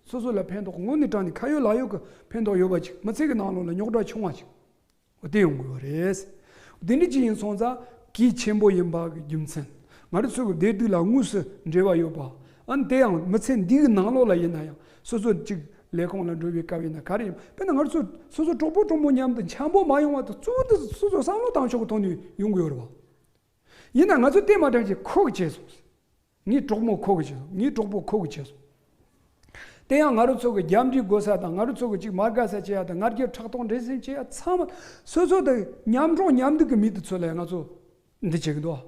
སོ་སོ་ལ་ཕན་ཐོགས། དངོས་གནས་དྲང་ནས་ཁ་ཡོད་ལག་ཡོད་ཀྱི་ཕན་ཐོགས་ཡོད་པ་ཅིག་མི་ཚེ་གི་ནང་ལོགས་ལ་རྙོག་དྲ་ཆུང་བ་ཅིག་འོ་དེ་ཡོང་གི་ཡོད་རེད། དེ་འདྲ་ཅིག་ཡིན་སོང་ཙང་གལ་ཆེན་པོ་ཡིན་པ་གི་རྒྱུ་མཚན། ང་རང་ཚོ་གི་བདེ་སྡུག་ལ་དངོས་སུ་འབྲེལ་བ་ཡོད་པ། ཨ་ནི་དེ་ཡང་མི་ཚེ་འདི་གི་ནང་ལོགས་ལ་ཡིན་ན་ཡང་། སོ་སོ་གཅིག་ལས་ཁུངས་ལ་འགྲོ་བའི་སྐབས་ཡིན་ན། ག་རེ་ཡིན། དཔེར་ན་ང་རང་ཚོ་སོ་སོ་གྲོགས་པོ་གྲོགས་མོ་མཉམ་དུ་འཆམ་པོ་མ་ཡོང་བ་དེ་གཙོ་བོ་དེ་སོ་སོ་བསམ་བློ་བཏང་ཕྱོགས་ཀྱི་ཐོག་ནས་ཡོང་གི་ཡོད་རེད་བ། ཡིན་ན་ང་ཚོ་དེ་མ་དྲན་ཅིག་ཁོ་གིས་བྱས་སོང་། ངའི་གྲོགས་མོ་ཁོ་གིས་བྱས་སོང་། ངའི་གྲོགས་པོ་ཁོ་གིས་བྱས་སོང་། དེ་ཡང་ང་རང་ཚོ་གི་རྒྱབ་འདྲེ་དགོས་ས་དང་། ང་རང་ཚོ་གི་ཅིག་མ་དགའ་ས་བྱེད་ཡ་དང་། ང་རྒྱལ་ཕྲག་དོག་འགྲན་སེམས་བྱེད་ཡ་ཚང་མ་སོ་སོ་དང་མཉམ་གྲོགས་མཉམ་འདུག་གི་མི་དེ་ཚོ་ལ་ཡང་ང་ཚོ་འདི་བྱེད་ཀྱི་འདུག་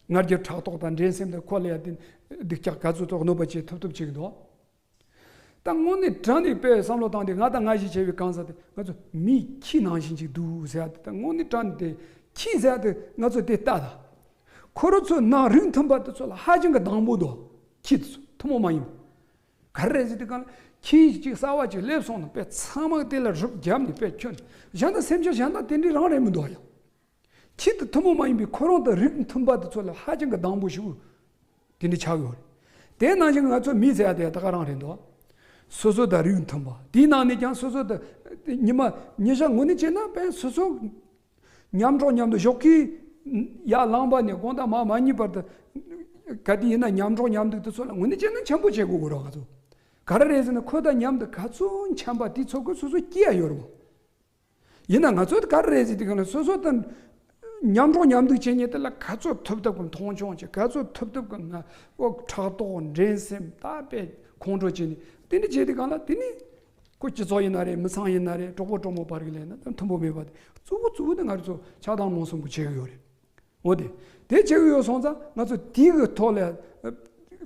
ང་རྒྱལ་ཕྲག་དོག་དང་འགྲན་སེམས་དང་། ཁོ་ལ་ཡ་དེ་སྡུག་ཅག་ག་ཚོད་ཐོག་གནོད་པ་བྱེད་ཐུབ་ཐུབ་བྱེད་ཀྱི་འདུག་ད་དངོས་གནས་དྲང་གནས་དཔེ་བསམ་བློ་བཏང་སྟེ། ང་དང་ང་ཞིག་བྱས་པའི་གང་ཟག་དེ་ང་ཚོ་མིའི་ཁྱི་ནང་བཞིན་ཅིག་འདུག་ཟེར་ཡ་དེ། ད་དངོས་གནས་དྲང་གནས་དེ་ཁྱི་ཟེར་ཡ་དེ་ང་ཚོ་དེ་ལྟ་ད། ཁོ་རང་ཚོའི་ནང་རིགས་མཐུན་པ་དེ་ཚོ་ལ་ཧ་ཅང་གི་སྡང་པོ་འདུག་ཁྱི་དེ་ཚོ་ཐུན་མོང་མ་ཡིན་པ། ག་རེ་རེད་ཟེར་དུས་སྒང་ལ། ཁྱི་གཅིག་གསར་པ་ཅིག་སླེབས་སོང་ན་དཔེ་ཚང་མ་དེ་ལ་རུབ་བརྒྱབ་ནས་དཔེ་ཁྱོན། གཞན་དག་སེམས་ཅན་གཞན་དག་དེ་འདྲའི་རང་རེད་མི་འདུག་ཡ། ཁྱི་དེ་ཐུན་མོང་མ་ཡིན་པའི་ཁོ་རང་དང་རིགས་མཐུན་པ་དེ་ཚོ་ལ་ཧ་ཅང་གི་སྡང་པོ་ཞེ་པོ་དེ་འདྲ་ཆགས་ཡོད་རེད། དེ་ནང་བཞིན་ང་ཚོ་མི་ཟེར་ཡ་དེ་ད་ག་རང་རེད་འདུག་སོ་སོ་དང་རིགས་མཐུན་པ། དེའི་ནང་ནས་ཀྱང་སོ་སོ་དང་ཉི་མ་ཉི་ཤར་ངོས་ནས་བྱས་ན། དཔེ་སོ་སོ་མཉམ་གྲོགས་མཉམ་དུ་ཞོགས་ཀས་ཡར་ལངས་པ་ནས་དགོང་དག་མར་མ་ཉལ་བར་དུ། ག་དུས་ཡིན་ན་མཉམ་གྲོགས་མཉམ་འདུག་དེ་ཚོ་ལ་ངོས་ནས་བྱས་ན་འཆམ་པོ་བྱེད་དགོས་ཀྱི་རེད་བ། ང་ཚོ་ག་རེ་རེད་ཟེར་ན། ཁོ་དང་མཉམ་དུ་ག་ཚོད་འཆམ་པ་དེ་ཚོ་གིས་སོ་སོ་སྐྱིད་ཡ་ཡོད་རེད་བ། ཡིན་ན་ང་ཚོ་ག་རེ་རེད་ཟེར་དུས་སྒང་ལ། སོ་སོ་དང་མཉམ་གྲོགས་མཉམ་འདུག་བྱེད་མཁན་དེ་ལ་ག་ཚོད་ཐུབ་ཐུབ་ཀྱི་མཐོང་ཆུང་བྱེད། ག་ཚོད་ཐུབ་ཐུབ་ཀྱི་ང་ཨོ་ཕྲག་དོག་འགྲན་སེམས་ད་དཔེ་ཁོང་ཁྲོ་བྱེད་ནས། དེ་འདྲ་བྱེད་དུས་སྒང་ལ། དེ་ནི་ཁོ་སྤྱི་ཚོགས་ཡིན་ན་རེད། མི་ཚང་ཡིན་ན་རེད། གྲོགས་པོ་གྲོགས་མོ་བར་གྱི་ལས་ན་མཐུན་པོ་མེད་པ་དེ། གཙོ་བོ་གཙོ་བོ་དེ་ང་ཚོ་ཆགས་སྡང་རྨོངས་གསུམ་གྱིས་བྱེད་ཀྱི་ཡོད་རེད། འོ་དེ། དེ་བྱེད་ཀྱི་ཡོད་སོང་ཙང་། ང་ཚོ་དེ་གི་ཐོག་ལ།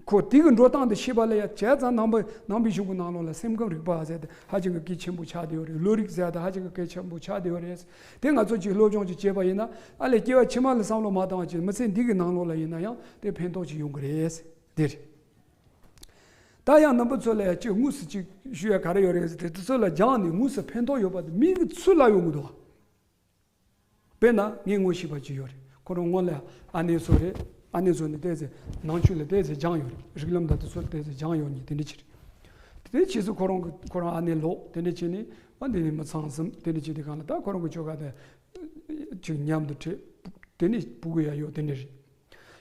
ཁོ་དེ་གི་འགྲོ་སྟངས་དེ་ཤེས་པ་ལ་ཡ། བྱས་ཙང་ནང་པ་ནང་པའི་གཞུང་གི་ནང་ལོགས་ལ་སེམས་ཁམས་རིག་པ་ཟེར་དེ་ཧ་ཅང་གི་གལ་ཆེན་པོ་ཆགས་བསྡད་ཡོད་རེད། བློ་རིག་ཟེར་དེ་ཧ་ཅང་གི་གལ་ཆེན་པོ་ཆགས་བསྡད་ཡོད་རེད། དེ་ང་ཚོ་ཅིག་སློབ་སྦྱོང་ཅིག་བྱས་པ་ཡིན་ན། ཨ་ལས་སྐྱེ་བ་ཕྱི་མ་ལ་བསམ་བློ་མ་བཏང་བ་ཅིག་མི་ཚེ་འདི་གི་ནང་ལོགས་ལ་ཡིན་ན་ཡང་དེ་ཕན་ཐོགས་ཅིག་ཡོང་གི་རེད། དེ་རེད། ད་ཡང་རྣམ་པ་ཚོ་ལ་ཡ་ཅིག་དངོས་སུ་ཅིག་ཞུ་ཡ་ག་རེ་ཡོད་རེད་ཟེར་དུས། དེ་ཚོ་ལ་སྦྱངས་ནས་དངོས་སུ་ཕན་ཐོགས་ཡོད་པ་དེ་མིག་གིས་ཚུར་ལབ་ཡོང་གི་འདུག་དཔེར་ན་ངས་ངོ་ཤེས་པ་ཅིག་ཡོད་རེད། ཁོ་རང་སྔོན་ལ་ཨ་ནེ་ཚོ་རེད། ཨ་ནེ་ཚོ་ནས་ཏོག་ཙམ་ནང་ཆོས་ལ་ཏོག་ཙམ་སྦྱངས་ཡོད་རེད། རིགས་ལམ་དང་དེ་ཚོ་ལ་ཏོག་ཙམ་སྦྱངས་ཡོད་མཁན་དེ་འདྲ་ཅིག་རེད། དེ་ཕྱིས་སུ་ཁོ་རང་གི་ཁོ་རང་ཨ་ནེ་ལོག་དེ་འདྲ་བྱས་ནས། ཨ་འདི་ནས་མི་ཚང་ཟིན་དེ་འདྲ་བྱས་དུས་སྒང་ལ། ད་ཁོ་རང་གི་ཁྱོ་ག་དེ་ཅིག་མཉམ་དུ་ཁྲིད། དེ་ནས་སྤུ་གུ་ཡང་ཡོད། དེ་འདྲ་རེད།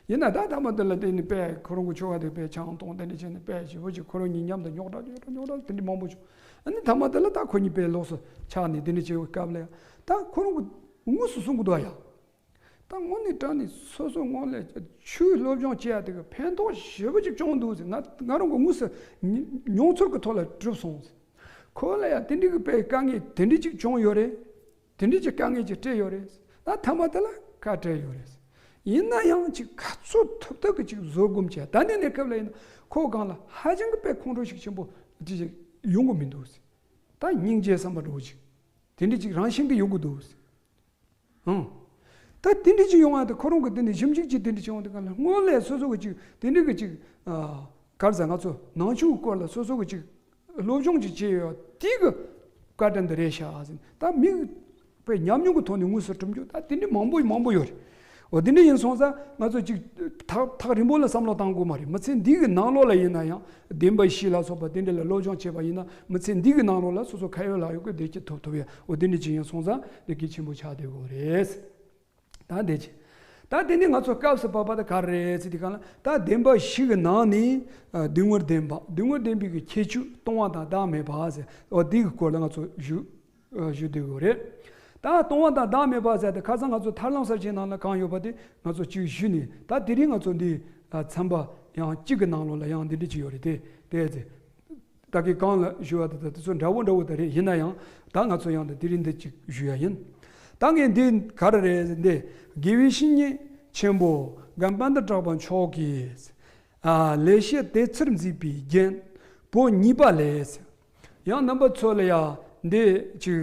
ཡིན་ན་ད་མཐའ་མ་དེ་ལ་དེ་ནི་དཔེ་ཁོ་རང་གི་ཁྱོ་ག་དེ་དཔེ་ཆང་འཐུང་། དེ་འདྲ་བྱས་ནས་དཔེ་ཞེ་པོ་ཅིག་ཁོ་རང་གཉིས་མཉམ་དུ་རྙོག་དྲ་རྙོག་དྲ་རྙོག་དྲ་དེ་འདྲ་མང་པོ་བྱུང་། ཨ་ནི་མཐའ་མ་དེ་ལ་ད་ཁོ་གཉིས་དཔེ་ལོགས་སུ་ཆགས་ནས་དེ་འདྲ་བྱེད་པའི་སྐབས་ལ་ཡང་། ད་ཁོ་རང་གིས་དངོས་སུ་གསུང་གི་འདུག་ཡ། ད་དངོས་གནས་དྲང་གནས་སོ་སོ་སྔོན་ལ་ཆོས་སློབ་སྦྱོང་བྱེད་ཡ་དེ་གིས་ཕན་ཐོགས་ཞེ་པོ་ཅིག་བྱུང་འདུག་ཟེར། ང་ང་རང་གིས་དངོས་སུ་མྱོང་ཚོར་གྱི་ཐོག་ལ་གྲུབ་སོང་ཟེར། ཁོ་ལ་ཡང་དེ་འདྲའི་གི་དཔེ་དཀའ་ངལ་དེ་འདྲ་ཅིག་བྱུང་ཡོད་རེད། དེ་འདྲ་ཅིག་དཀའ་ངལ་ཅིག་འཕྲད་ཡོད་རེད། ད་མཐའ་མ་དེ་ལ་ཁ་བྲལ་ཡོད་རེད། ཡིན་ན་ཡང་ཅིག་ག་ཚོད་ཐུབ་ཐུབ་ཀྱིས་ཅིག་བཟོད་སྒོམ་བྱས། ད་ནས་ནས་སྐབས་ལ་ཡིན་ན་ཁོ་སྒང་ལ་ཧ་ཅང་གི་དཔེ་ཁོང་ཁྲོ་ཤུགས་ཆེན་པོ་ཅིག་ཅིག་ཡོང་གི་མི་འདུག་ཟེར། ད་སྙིང་རྗེ་བསམ་པ་འདྲ་བོ་ཅིག་དེ་འདྲ་ཅིག་རང་བཞིན་གྱིས་ཡོང་གི་འདུག་ཟེར། ཨང་། ད་དེ་འདྲ་ཅིག་ཡོང་བ་དེ་ཁོ་རང་གི་དེ་ནས་ཞིབ་འཇུག་ཅིག་དེ་འདྲ་ཅིག་ཡོང་དུས་སྒང་ལ། སྔོན་ལ་སོ་སོ་གི་ཅིག་དེ་འདྲ་གི་ཅིག་ཨ། ག་རེ་ཟེར། ང་ཚོ་ནང་ཆོས་སྐོར་ལ་སོ་སོ་གི་ཅིག་སློབ་སྦྱོང་ཅིག་བྱས་ཡོད་དེ་གི་བཀའ་དྲིན་དེ་རེད་ཤག་ཟེར། ད་མི་དཔེ་ཉམས་མྱོང་གི་ཐོག་ནས་དངོས་སུ་གྲུབ་རྒྱུ་ད་དེ་འདྲ་མང་པོ་མང་པོ་ཡོད་རེད། འོ་དེ་འདྲ་ཡིན་སོང་ཙང་ང་ཚོ་ཅིག་ཐག་ཐག་རིང་པོ་ལ་བསམ་བློ་བཏང་དགོས་མ་རེད། མི་ཚེ་འདི་གི་ནང་ལོགས་ལ་ཡིན་ན་ཡང་། བདེན་པ་བཞི་ལ་སོགས་པ་དེ་འདྲ་ལ་སློབ་སྦྱོང་བྱས་པ་ཡིན་ན། མི་ཚེ་འདི་གི་ནང་ལོགས་ལ་སོ་སོ་ཁ་ཡོད་ལག་ཡོད་ཀྱི་བདེ་སྐྱིད་ཐོབ་ཐུབ་ཡ། འོ་དེ་འདྲ་ཅིག་ཡིན་སོང་ཙང་དེ་གལ་ཆེན་པོ་ཆགས་བསྡད་ཡོད་རེད། ད་འདི་ཅི། ད་དེ་ནི་ང་ཚོ་སྐབས་སུ་བབ་པ་དེ་ག་རེ་རེད་ཟེར་དུས་སྒང་ལ། ད་བདེན་པ་བཞི་གི་ནང་ནས་ཨ་སྡུག་བསྔལ་བདེན་པ། སྡུག་བསྔལ་བདེན་པའི་གི་ཁྱད་ཆོས་སྟོང་པ་དང་བདག་མེད་པ་ཟེར། འོ་འདི་གི་སྐོར་ལ་ང་ཚོ་ཞུ་ཨ་ཞུ་བསྡད་ཡོད་རེད། ད་སྟོང་པ་དང་བདག་མེད་པ་ཟེར་དེ་ཁ་སང་ང་ཚོ་ཐར་ལམ་གསལ་བྱེད་ནང་ལ་གང་ཡོད་པ་དེ་ང་ཚོ་ཅིག་ཞུས་ནས། ད་དེ་རིང་ང་ཚོ་འདི་ཨ་ཚན་པ་ཡང་གཅིག་གི་ནང་ལོགས་ལ་ཡང་འདི་འདྲ་ཅིག་ཡོད་རེད། དེ་དེ་ཟེར། ད་གིན་གོང་ལ་ཞུས་པ་དང་དེ་ཚོ་འདྲ་བོ་འདྲ་བོ་དེ་རེད། ཡིན་ན་ཡང་ད་ང་ཚོ་ཡང་དེ་དེ་རིང་འདི་གཅིག་ཞུ་ཡ་ཡིན། ད་ངས་འདི་ག་རེ་རེད་ཟེར། འདི་དགེ་བའི་བཤེས་གཉེན་ ཆེན་པོ་སྒམ་པ་འདི་གྲགས་པ་མཆོག་གིས། ཨ། ལེགས་བཤད་དེབ་ཐེར་མཛད་པའི་རྒྱན་པོ་གཉིས་པ་ལས། ཡང་རྣམ་པ་ཚོ་ལ་ཡང་འདི་ཅིག་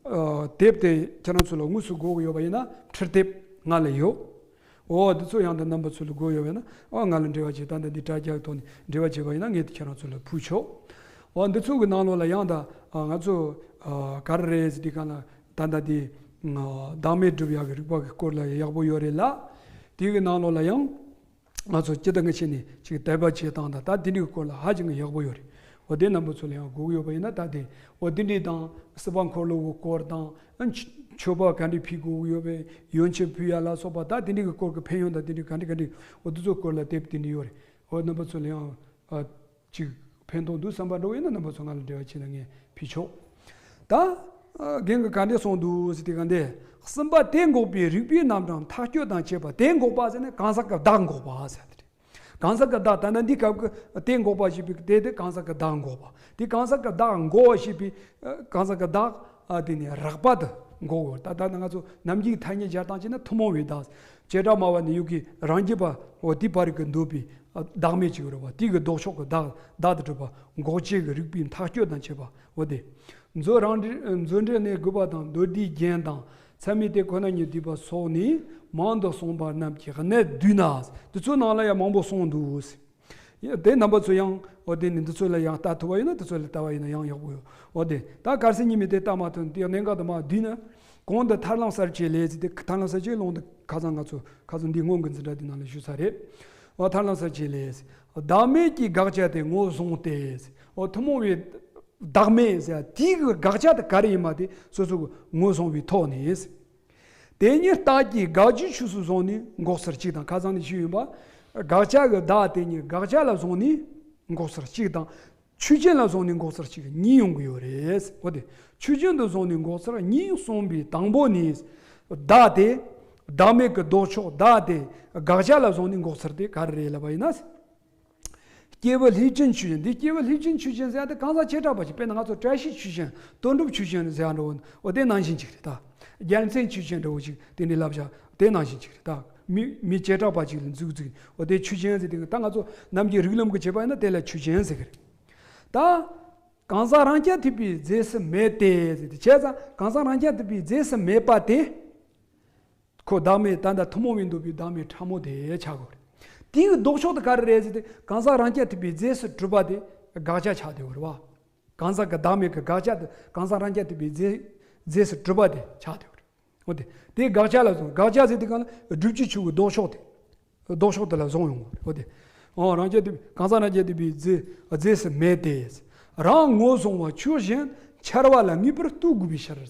ཨ། དེབ་དེ་ཁྱེད་རང་ཚོ་ལ་དངོས་སུ་དགོས་ཀྱི་ཡོད་པ་ཡིན་ན་འཕྲུལ་དེབ་ང་ལ་ཡོད། འོ་འདི་ཚོ་ཡང་ད་རྣམ་པ་ཚོ་ལ་དགོས་ཡོད་པ་ཡིན་ན། ཨ། ང་ལ་འབྲེལ་བ་བྱེད། ད་ལྟ་འདི་དྲ་རྒྱ་གི་ཐོག་ནས་འབྲེལ་བ་བྱེད་པ་ཡིན་ན་ངས་དེ་ཁྱེད་རང་ཚོ་ལ་ཕུལ་ཆོག་འོ་འདི་ཚོ་གི་ནང་ལོགས་ལ་ཡང་ད། ཨ། ང་ཚོ་ཨ། ག་རེ་རེད་ཟེར་དུས་སྒང་ལ། ད་ལྟ་དེ་ཨ། བདག་མེད་སྒྲུབ་ཡག་གི་རིག་པ་གི་སྐོར་ལ་ཡག་པོ་ཡོད་རེད་ལ། དེ་གི་ནང་ལོགས་ལ་ཡང་ང་ཚོ་སྤྱིར་བཏང་གི་ཆ་ནས་ཅིག་དད་པ་བྱེད་སྟངས་དང་ད་དེ་འདྲའི་སྐོར་ལ་ཧ་ཅང་གི་ཡག་པོ་ཡོད་རེད། འོ་དེ་རྣམ་པ་ཚོ་ལ་ཡང་དགོས་ཀྱི་ཡོད་པ་ཡིན་ན། ད་དེ་འོ་དེ་འདྲའི་དང་སྲིད་པ་འཁོར་ལོ་གི་སྐོར་དང་། ཨ། མཆོད་པ་ག་འདྲ་ཕུལ་དགོས་ཀྱི་ཡོད་པའི་ཡོན་ཆབ་ཕུལ་ཡ་ལ་སོགས་པ། ད་དེ་འདྲའི་གི་སྐོར་གྱི་ཕན་ཡོན་དང་དེ་འདྲའི་ག་འདྲ་ག་འདྲ། འོ་དེ་ཚོ་སྐོར་ལ་དེབ་དེ་འདྲ་ཡོད་རེད། འོ་རྣམ་པ་ཚོ་ལ་ཡང་ཨ། ཅིག་ཕན་ཐོགས་འདུག་བསམ་པ་འདྲ་བོ་ཡིན་ན་རྣམ་པ་ཚོ་ང་ལ་འབྲེལ་བ་བྱས་ན་ངས་ཕུལ་ཆོག་ད་ཨ། རྒན་གྱིས་ག་འདྲ་གསུངས་འདུག་ཟེར་དུས་སྒང་དེ། གསུམ་པ་དེ་འགོག་པའི་རིགས་པའི་རྣམ་གྲངས་མཐའ་དཔྱོད་དང་བཅས་པ། དེ་འགོག་པ་ཟེར་ནས་གང་ཟག་གི་བདག་འགོག་པ་ཟེར་ཏེ། གང་ཟག་གི་བདག་ད་ལྟ་འདི་སྐབས་ཀྱི་དེ་འགོག་པ་ཞེས་པའི་དེ་དེ་གང་ཟག་གི་བདག་འགོག་པ། དེ་གང་ཟག་གི་བདག་འགོག་པ་ཞེས་པའི་ཨ། གང་ཟག་གི་བདག་ཨ། དེ་ནི་རགས་པ་དེ་འགོག་པ། ད་ད་ང་ཚོ་ནམ་རྒྱུན་གྱི་ཐ་སྙད་སྦྱར་སྟངས་བྱས་ན་ཐུན་མོང་བའི་བདག། བྱེ་བྲག་སྨྲ་བ་ནི་ཡུལ་གྱི་རང་རྒྱུད་པ། འོ་དེའི་བར་གྱི་འདོད་པའི་ཨ། བདག་མེད་ཅིག་ཡོད་རེད་པ། དེ་གི་ལྡོག་ཕྱོགས་ཀྱི་བདག། བདག་ཏུ་གྲུབ་པ་འགོག་བྱེད་ཀྱི་རིགས་པའི་མཐའ་དཔྱོད་དང་བཅས་པ། འོ་དེ། མཛོད་རང་འགྲེལ། མཛོད་འགྲེལ་ནས་དགོས་པ་དང་། མདོ་སྡེའི་རྒྱན་དང་། ཚད་མའི་དེ་ཁོ་ན་ཉིད་བསྡུས་པ་སོགས་ནས་མང་དུ་གསུངས་པ་རྣམས་ཀྱི་གནད་བསྡུས་ན། དེ་ཚོའི་ནང་ལ་ཡང་མང་པོ་གསུངས་འདུག་དེ་རྣམ་པ་ཚོ་ཡང་འོ་དེ་ནི་འདི་ཚོ་ལ་ཡང་ལྟ་ཐུབ་པ་ཡིན་ན། འདི་ཚོ་ལ་ལྟ་བ་ཡིན་ན་ཡང་ཡག་པོ་ཡོད། འོ་དེ་ད་གལ་སྲིད་ཉིན་མོ་དེ་ལྟ་མ་ཐུབ་ན། དེ་གནད་འགག་དུ་མ་བསྡུས་ན། གོང་དུ་ཐར་ལམ་གསལ་བྱེད་ལས་ཟེར་ཏེ། ཐར་ལམ་གསལ་བྱེད་ཀློང་དུ་ཁ་སང་ང་ཚོ་ཁ་སང་འདི་སྔོན་གྱི་འཛིན་གྲྭ་འདི་ནང་ལ་ཞུས་ཚར་རེད། འོ་ཐར་ལམ་གསལ་བྱེད་ལས། བདག་མེད་ཀྱི་དགག་བྱ་དེ་ངོས་བཟུང་སྟེ། འོ་ཐུན་མོང་བའི་བདག་མེད་ཟེར་དེའི་གི་དགག་བྱ་དེ་ག་རེ་ཡིན་པ་དེ་སོ་སོ་གི་ངོས་བཟུང་བའི་ཐོག་ནས། དེ་ཉིད་རྟགས་ཀྱི་དགག་བྱའི་ཆོས་སུ་བཟུང་ནས་འགོག་ཚུལ་གཅིག་དང་། ཁ་སང་ནས་ཞུས་ཡིན་པ། དགག་བྱ་གི་བདག་དེ་ཉིད་དགག་བྱ་ལ་བཟུང་ནས་འགོག་ཚུལ་གཅིག་དང་། ཆོས་ཅན་ལ་བཟུང་ནས་འགོག་ཚུལ་གཅིག་གཉིས་ཡོང་གི་ཡོད་རེད། འོ་དེ་ཆོས་ཅན་དུ་བཟུང་ནས་འགོག་ཚུལ་གཉིས་གསུངས་པའི་དང་པོ་ནི། བདག་དེ། བདག་མེད་ཀྱི་ལྡོག་ཕྱོགས་བདག་དེ་དགག་བྱ་ལ་བཟུང་ནས་འགོག་ཚུལ་དེ་ག་རེ་རེད་ལབ་པ་ཡིན་ན། སྐྱེས་བུ་ལྷས་བྱིན་ཆོས་ཅན། འདི་སྐྱེས་བུ་ལྷས་བྱིན་ཆོས་ཅན་ཟེར་ཡ་དེ་གང་ཟག་བྱེ་བྲག་པ་ཅིག་དཔེར་ན་ང་ཚོ་བཀྲ་ཤིས་ཆོས་ཅན། དོན་གྲུབ་ཆོས་ཅན་ཟེར་ཡ་འདྲ་བོ། འོ་དེ་ནང་བཞིན་ཅིག་རེད་ད། རྒྱལ་མཚན་ཆོས་ཅན་འདྲ་བོ་ཅིག་དེ་འདྲའི་ལབ་བྱ་དེ་ནང་བཞིན་ཅིག་རེད་ད། མི་མི་བྱེ་བྲག་པ་ཅིག་ལ་འཛུགས་འཛུགས། འོ་དེ་ཆོས་ཅན་ཟེར་དེ། ད་ང་ཚོ་ནམ་རྒྱུན་རིགས་ལམ་གྱི་བྱེད་པ་ཡིན་ན་དེ་ལ་ཆོས་ཅན་ཟེར་གི་རེད། ད། གང་ཟག་རང་རྐྱ་ཐུབ་པའི་རྫས་སུ་མེད་དེ་ཟེར་ཏེ། བྱས་ཙང་གང་ཟག་རང་རྐྱ་ཐུབ་པའི་རྫས་སུ་མེད་པ་དེ། ཁོ་བདག་མེད་ད་ལྟ་ཐུན་མོང་བའི་འདོད་པའི་བདག་མེད་ཕྲ་མོ་དེ་ཆགས་དགོས་རེད། དེའི་ལྡོག་ཕྱོགས་དེ་ག་རེ་རེད་ཟེར་ཏེ། གང་ཟག་རང་རྐྱ་ཐུབ་པའི་རྫས་སུ་གྲུབ་པ་དེ་དགག་བྱ་ཆགས་བསྡད་ཡོད་རེད་བ། གང་ཟག་གི་བདག་མེད་ཀྱི་དགག་བྱ་དེ་གང་ཟག་རང་རྐྱ་ཐུབ་པའི་རྫས་རྫས་སུ་གྲུབ་པ་དེ་ཆགས་བསྡད་ཡོད་རེད། འོ་དེ་དེ་དགག་བྱ་ལ་སོང་། དགག་བྱ་ཟེར་དུས་སྒང་ལ་བསྒྲུབ་བྱའི་ཆོས་ཀྱི་ལྡོག་ཕྱོགས་དེ། ལྡོག་ཕྱོགས་དེ་ལ་བཟུང་ཡོང་བ་རེད། འོ་དེ། འོ་རང་རྐྱ་ཐུབ། གང་ཟག་རང་རྐྱ་ཐུབ་པའི་རྫས་རྫས་སུ་མེད་དེ། རང་ངོས་བཟུང་བ་ཆོས་གཞན་འཆར་བ་ལ་ངེས་པར་ལྟོས་དགོས་པའི་ཕྱིར།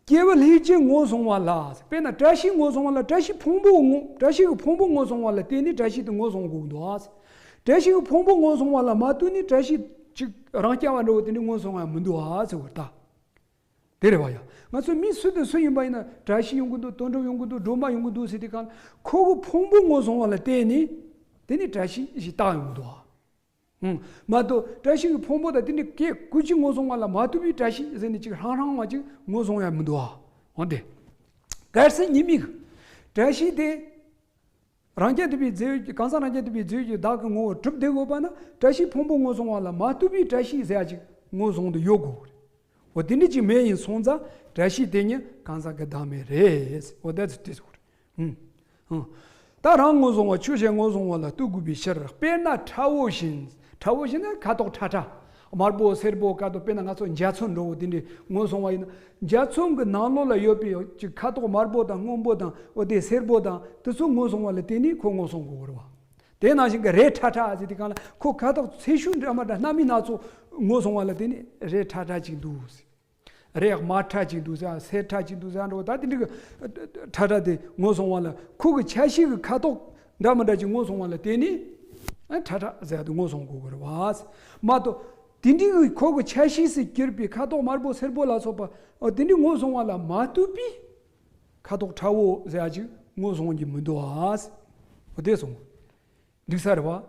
སྐྱེས་བུ་ལྷས་བྱིན་ངོས་བཟུང་བ་ལ། དཔེར་ན་བཀྲ་ཤིས་ངོས་བཟུང་བ་ལ། བཀྲ་ཤིས་ཕུང་པོ་ངོས། བཀྲ་ཤིས་ཀྱི་ཕུང་པོ་ངོས་བཟུང་བ་ལ་བརྟེན་ནས་བཀྲ་ཤིས་དེ་ངོས་བཟུང་དགོས་ཀྱི་འདུག་ཨ། བཀྲ་ཤིས་ཀྱི་ཕུང་པོ་ངོས་བཟུང་བ་ལ་མ་ལྟོས་ནས་བཀྲ་ཤིས་ཅིག་རང་རྐྱ་བ་འདྲ་བོ་དེ་འདྲ་ངོས་བཟུང་ཡ་མི་འདུག་ཨ་ཟེར་བ་རེད་ད། དེ་རེད་བ་ཡ། ང་ཚོ་མི་སུ་དང་སུ་ཡིན་པ་ཡིན་ན། བཀྲ་ཤིས་ཡོང་གི་འདུག་དོན་གྲུབ་ཡོང་གི་འདུག་སྒྲོལ་མ་ཡོང་གི་འདུག་ཟེར་དུས་སྒང་ལ་ཁོ་གི་ཕུང་པོ་ངོས་བཟུང་བ་ལ་བརྟེན་ནས་དེ་ནི་བཀྲ་ཤིས་ཞེས་བཏགས་ཡོང་གི་འདུག་ཨ། ཧུམ། མ་གཏོགས་བཀྲ་ཤིས་ཀྱི་ཕུང་པོ་དང་དེ་འདྲའི་སྐད་ཀུན་གྱིས་ངོས་བཟུང་བ་ལ་མ་ལྟོས་པའི་བཀྲ་ཤིས་ཟེར་ནས་ཅིག་ཧྲང་ཧྲང་བ་ཅིག་ངོས་བཟུང་ཡ་མི་འདུག་ཨ། འོན་ཏེ། གལ་སྲིད་ཉི་མའི་བཀྲ་ཤིས་དེ། རང་རྐྱ་ཐུབ་པའི་རྫས་ཡོད་ཀྱི། གང་ཟག་རང་རྐྱ་ཐུབ་པའི་རྫས་ཡོད་ཀྱི་བདག་གི་ངོ་བོར་གྲུབ་བསྡད་དགོས་པ་ན། བཀྲ་ཤིས་ཕུང་པོ་ངོས་བཟུང་བ་ལ་མ་ལྟོས་པའི་བཀྲ་ཤིས་ཟེར་ཡ་ཅིག་ངོས་བཟུང་དུ་ཡོད་དགོས་རེད། འོ་དེ་འདྲ་ཅིག་མེད་ཡིན་སོང་ཙང་བཀྲ་ཤིས་དེ་ཉིད་གང་ཟག་གི་བདག་མེད་རེད། འོ་ད་ཚིག་དེ་ཟེར་དགོས་རེད། ཧུམ། ཧུམ། ད་རང་ངོས་བཟུང་བ་ཆོས་གཞན་ངོས་བཟུང་བ་ལ་ལྟོས་དགོས་པའི་ཕྱིར། དཔེར་ན་ཁྲ་བོ་བཞིན། ཁྲ་བོ་བཞིན་ནི་ཁ་དོག་ཁྲ་ཁྲ། དམར་པོ་སེར་པོ་ཁ་དོག་དཔེར་ན་ང་ཚོ་འཇའ་ཚོན་འདྲ་བོ་དེ་འདྲའི་ངོས་བཟུང་བ་ཡིན་ན། འཇའ་ཚོན་གྱི་ནང་ལོགས་ལ་ཡོད་པའི་ཅིག་ཁ་དོག་དམར་པོ་དང་སྔོན་པོ་དང་། འོ་དེ་སེར་པོ་དང་དེ་ཚོ་ངོས་བཟུང་བ་ལ་བརྟེན་ནས་ཁོ་ངོས་བཟུང་དགོས་རེད་བ། དེ་ནང་བཞིན་གྱི་རས་ཁྲ་ཁྲ་ཟེར་དུས་སྒང་ལ་ཁོ་ཁ་དོག་ཚེར་ཤུགས་འདྲ་མི་འདྲ་སྣ་མིན་སྣ་ཚོགས་ངོས་བཟུང་བ་ལ་བརྟེན་ནས་རས་ཁྲ་ཁྲ་ཅིག་འདུག་ཟེར། རས་དམར་ཁྲ་ཅིག་འདུག་ཟེར། སེར་ཁྲ་ཅིག་འདུག་ཟེར་འདྲ་བོ། ད་དེ་འདྲ་གི་ཁྲ་ཁྲ་དེ་ངོས་བཟུང་བ་ལ། ཁོ་གི་ཆ་ཤས་ཀྱི་ཁ་དོག་འདྲ་མི་འདྲ་ཅིག་ངོས་བཟུང་བ་ལ་བརྟེན་ནས། ཨ། ཁྲ་ཁྲ་ཟེར་དེ་ངོས་བཟུང་དགོས་ཀྱི་རེད་བ། མ་གཏོགས་དེ་འདྲའི་གི་ཁོ་གི་ཆ་ཤས་སུ་གྱུར་པའི་ཁ་དོག་དམར་པོ་སེར་པོ་ལ་སོགས་པ། ཨ། དེ་འདྲའི་ངོས་བཟུང་བ་ལ་མ་ལྟོས་པའི་ཁ་དོག་ཁྲ་བོ་ཟེར་ཡ་ཅིག་ངོས་བཟུང་གི་མི་འདུག་ཨ། འོ་དེ་སོང་འགྲིག་ས་རེད་བ།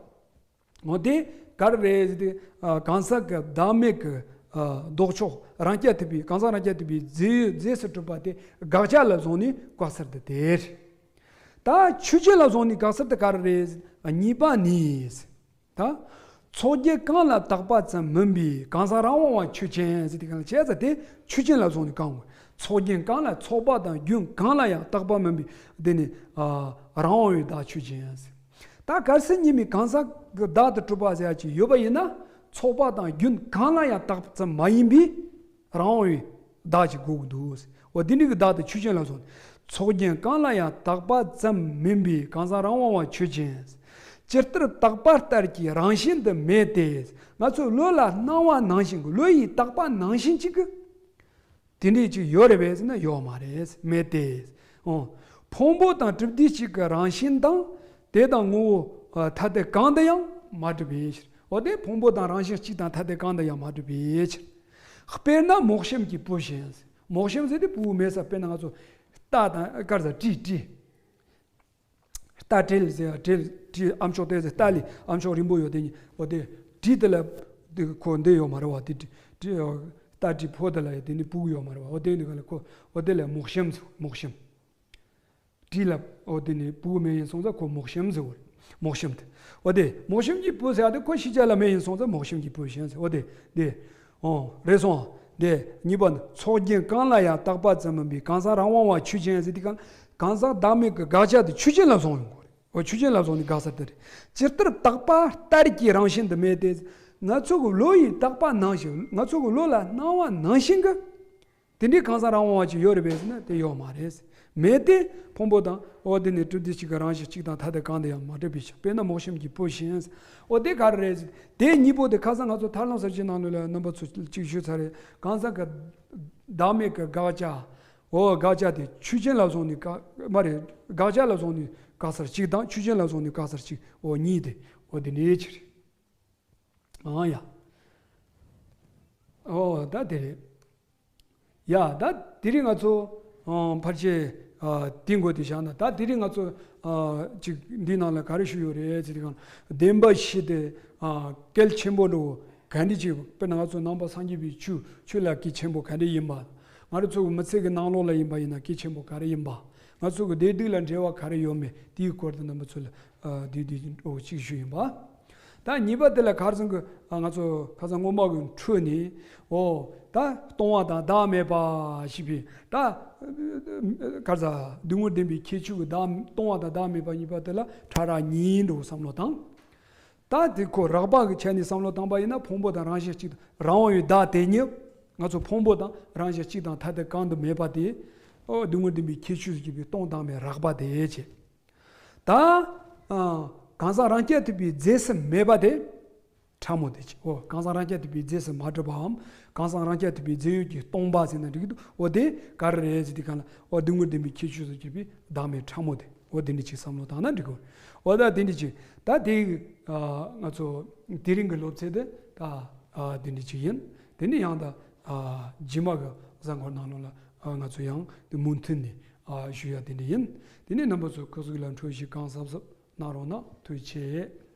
འོ་དེ་ག་རེ་རེད་ཟེར་དུས། ཨ། གང་ཟག་གི་བདག་མེད་ཀྱི། ཨ། ལྡོག་ཕྱོགས། རང་རྐྱ་ཐུབ་པའི། གང་ཟག་རང་རྐྱ་ཐུབ་པའི་རྫས་ཡོད་རྫས་སུ་གྲུབ་པ་དེ་དགག་བྱ་ལ་བཟུང་ནས་བཀག་ཚར་དེ་དེ་རེད། ད་ཆོས་ཅན་ལ་སོང་ནས་དགག་ས་དེ་ག་རེ་རེད། གཉིས་པ་ནི། ད། ཚོགས་རྒྱན་གང་ལ་བཏགས་པ་ཙམ་མིན་པའི་གང་ཟག་རང་དབང་བ་ཆོས་ཅན་ཟེར་དེ་གང་ལ་བྱས་ཙང་དེ་ཆོས་ཅན་ལ་སོང་ནས་གང་དགོས། ཚོགས་རྒྱན་གང་ལ་ཚོགས་པ་དང་རྒྱུན་གང་ལ་ཡང་བཏགས་པ་མིན་པའི་དེ་ནི་ཨ་རང་དབང་བའི་བདག་ཆོས་ཅན་ཟེར། ད་གལ་སྲིད་གཉིས་མེད་གང་ཟག་གི་བདག་ཏུ་གྲུབ་པ་ཟེར་ཡ་ཅིག་ཡོད་པ་ཡིན་ན། ཚོགས་པ་དང་རྒྱུན་གང་ལ་ཡང་བཏགས་ཙམ་མ་ཡིན་པའི་རང་དབང་བའི་བདག་ཅིག་དགོས་ཀྱི་འདུག། འོ་དེ་འདྲའི་གི་བདག་དེ་ཆོས་ཅན་ལ་སོང་། ཚོགས་རྒྱན་གང་ལ་ཡང་བཏགས་པ་ཙམ་མིན་པའི་གང་ཟག་རང་དབང་བ་ཆོས་ཅན། ཇི་ལྟར་བཏགས་པ་ལྟར་གྱི་རང་བཞིན་དུ་མེད་དེ། ང་ཚོའི་བློ་ལ་སྣང་བ་ནང་བཞིན་གྱི་བློ་ཡིས་བཏགས་པ་ནང་བཞིན་གྱི་དེ་འདྲའི་ཅིག་ཡོད་རེད་པས་ཟེར་ན་ཡོད་མ་རེད། མེད་དེ། འོ། ཕུང་པོ་དང་གྲུབ་བདེ་གཅིག་གི་རང་བཞིན་དང་དེ་དང་ངོ་བོ་ཐ་དད་གང་དུ་ཡང་མ་གྲུབ་པའི་ཕྱིར། འོ་དེ་ཕུང་པོ་དང་རང་བཞིན་གཅིག་དང་ཐ་དད་གང་དུ་ཡང་མ་གྲུབ་པའི་ཕྱིར། དཔེར་ན་རྨོག་ཞིམ་གྱི་བུ་བཞིན། རྨོག་ཞིམ་ཟེར་དེ་བུ་མེད་ས། དཔེར་ན་ང་ཚོ་རྟ་དང་དཀར་ས་གྲི་གྲི། རྟ་དྲེལ་ཟེར་ཡ་དྲེལ་གྲི་ཨ་མཆོག་དེ་ཟེར། རྟ་ལས་ཨ་མཆོག་རིང་པོ་ཡོད་དེ་ནི་འོ་དེ་གྲི་དེ་ལ་དེ་ཁོ་འདི་ཡོད་མ་རེད་བ། དེ་གྲི་གྲི་རྟ་གྲི་ཕོ་དེ་ལ་ཡ་དེ་ནི་བུ་ཡོད་མ་རེད་བ། འོ་དེ་ནི་ག་ལ་ཁོ་འོ་དེ་ལ་རྨོག་ཞིམ་ཟེར། རྨོག་ཞིམ། གྲི་ལ་འོ་དེ་ནི་བུ་མེད་ཡིན་སོང་ཙང་ཁོ་རྨོག་ཞིམ་ཟེར་བ། རྨོག་ཞིམ་དེ། འོ་དེ་རྨོག་ཞིམ་གྱི་བུ་ཟེར་ཡ་དེ་ཁོ་ཤེས་བྱ་ལ་མེད་ཡིན་སོང་ཙང་རྨོག་ཞིམ་གྱི་བུ་བཞིན་ཟེར། འོ་དེ་དེ། འོ་རེད་སོང་། དེ་གཉིས་པ་ནི་ཚོགས་རྒྱན་གང་ལ་ཡང་བཏགས་པ་ཙམ་མིན་པའི་གང་ཟག་རང་དབང་བ་ཆོས་ཅན་ཟེར་དེ་གང་གང་ཟག་བདག་མེད་ཀྱི་དགག་བྱ་དེ་ཆོས་ཅན་ལ་སོང་ཡོང་གི་རེད། འོ་ཆོས་ཅན་ལ་སོང་ནས་དགག་ས་དེ་རེད། ཇི་ལྟར་བཏགས་པ་ལྟར་གྱི་རང་བཞིན་དུ་མེད་དེ། ང་ཚོ་གི་བློ་ཡིས་བཏགས་པ་ནང་བཞིན། ང་ཚོ་གི་བློ་ལ་སྣང་བ་ནང་བཞིན་གྱི་དེ་འདྲའི་གང་ཟག་རང་དབང་བ་ཅིག་ཡོད་རེད་པས་ཟེར་ན་དེ་ཡོད་མ་རེད། མེད་དེ། ཕུང་པོ་དང་འོ་དེ་ནི་གྲུབ་བདེ་གཅིག་གི་རང་བཞིན་གཅིག་དང་ཐ་དད་གང་དུ་ཡང་མ་གྲུབ་པའི་ཕྱིར། དཔེར་ན་རྨོག་ཞིམ་གྱི་བུ་བཞིན། འོ་དེ་ག་རེ་རེད་ཟེར། དེ་གཉིས་པོ་དེ་ཁ་སང་ང་ཚོ་ཐར་ལམ་གསལ་བྱེད་ནང་ལོགས་ལ་རྣམ་པ་ཚོ་གཅིག་ཞུས་ཚར་རེད། གང་ཟག་གི་བདག་མེད་ཀྱི་དགག་བྱ། འོ་དགག་བྱ་དེ་ཆོས་ཅན་ལ་སོང་ནས་དགག་མ་རེད། དགག་བྱ་ལ་སོང་ནས་དགག་སར་གཅིག་དང་ཆོས་ཅན་ལ་སོང་ནས་དགག་སར་གཅིག་འོ་གཉིས་དེ་འོ་དེ་འདྲའི་ཕྱིར། ཨང་ཡ། ཨོ་ད་དེ་རེད། ཡ་ད་དེ་རིང་ང་ཚོ་ཨ་ཕལ་ཆེར་ཨ་དེ་འགོ་དེ་བཞག་ན། ད་དེ་རིང་ང་ཚོ་ཨ་ཅིག་འདི་ནང་ལ་ག་རེ་ཞུ་ཡོད་རེད་ཟེར་དུས་གང་། བདེན་པ་བཞི་དེ་ཨ་གལ་ཆེན་པོ་འགྲོ་ག་འདྲ་ཅིག། དཔེར་ན་ང་ཚོ་ནང་པ་སངས་རྒྱས་པའི་ཆོས་ཆོས་ལ་གལ་ཆེན་པོ་ག་འདྲ་ཡིན་པ། ང་རང་ཚོ་གི་མི་ཚེ་གི་ནང་ལོགས་ལ་ཡིན་པ་ཡིན་ན་གལ་ཆེན་པོ་ག་རེ་ཡིན་པ། ང་ཚོ་གི་བདེ་སྡུག་ལ་འབྲེལ་བ་ག་རེ་ཡོད་མེད་དེའི་སྐོར་དུ་རྣམ་པ་ཚོ་ལ་ཨ་བསྡུས་བསྡུས་འོ་གཅིག་ཞུས་ཡིན་པ། ད་གཉིས་པ་དེ་ལ་ག་རེ་ཟེར་གི། ང་ཚོ་ཁ་སང་སྔོན་མ་གི་འཕྲོས་ནས་འོ་ད་སྟོང་བ་དང་བདག་མེད་པ་ཞེས་པའི་ད་ག་རེ་ཟེར་སྡུག་བསྔལ་བདེན་པའི་ཁྱད་ཆོས་ཀྱི་བདག་སྟོང་བ་དང་བདག་མེད་པ་གཉིས་པ་དེ་ལ་ཕྲ་རགས་གཉིས་འགྲོ་བསམ་བློ་བཏང་། ད་དེ་ཁོ་རགས་པ་གི་ཆ་ནས་བསམ་བློ་བཏང་པ་ཡིན་ན་ཕུང་པོ་དང་རང་བཞིན་གཅིག་དང་རང་དབང་བའི་བདག་དེ་ཉིད། ང་ཚོ་ཕུང་པོ་དང་རང་བཞིན་གཅིག་དང་ཐ་དད་གང་དུ་མེད་པ་དེ། འོ་སྡུག་བསྔལ་བདེན་པའི་ཁྱད་ཆོས་སུ་གྱུར་པའི་སྟོང་དང་བདག་མེད་རགས་པ་དེ་བྱས། ད་ཨ་གང་ཟག་རང་རྐྱ་ཐུབ་པའི་རྫས་སུ་མེད་པ་དེ་ཕྲ་མོ་དེ་བྱས། འོ་གང་ཟག་རང་རྐྱ་ཐུབ་པའི་རྫས་སུ་མ་གྲུབ་པའམ་གང་ཟག་རང་རྐྱ་ཐུབ་པའི་རྫས་ཡོད་ཀྱི་སྟོང་པ་ཟེར་ན་འགྲིག་གི་འདུག། འོ་དེ་ག་རེ་རེད་ཟེར་དུས་གང་ལ་འོ་སྡུག་བསྔལ་བདེན་པའི་ཁྱད་ཆོས་སུ་གྱུར་པའི་བདག་མེད་ཕྲ་མོ་དེ། འོ་དེ་འདྲ་ཅིག་བསམ་བློ་བཏང་ན་འགྲིག་གོ། འོ་ད་དེ་འདྲ་ཅིག་ད་དེ་ཨ་ང་ཚོ་དེ་རིང་གི་སློབ་ཚན་དེ་ད་ཨ་དེ་འདྲ་ཅིག་ཡིན། དེ་ནས་ཡང་ད་ཨ་རྗེས་མ་གི་གཟའ་འཁོར་ནང་ལོགས་ལ་ཨ་ང་ཚོ་ཡང་དེ་མུ་མཐུད་ནས་ཨ་ཞུ་ཡ་དེ་འདྲ་ཡིན། དེ་ནས་རྣམ་པ་ཚོ་སྐུ་གཟུགས་ལ་འཕྲོད་བཞེས་གང་གཟབ་གཟབ་གནང་རོགས་གནང་། ཐུགས་རྗེ་ཆེ།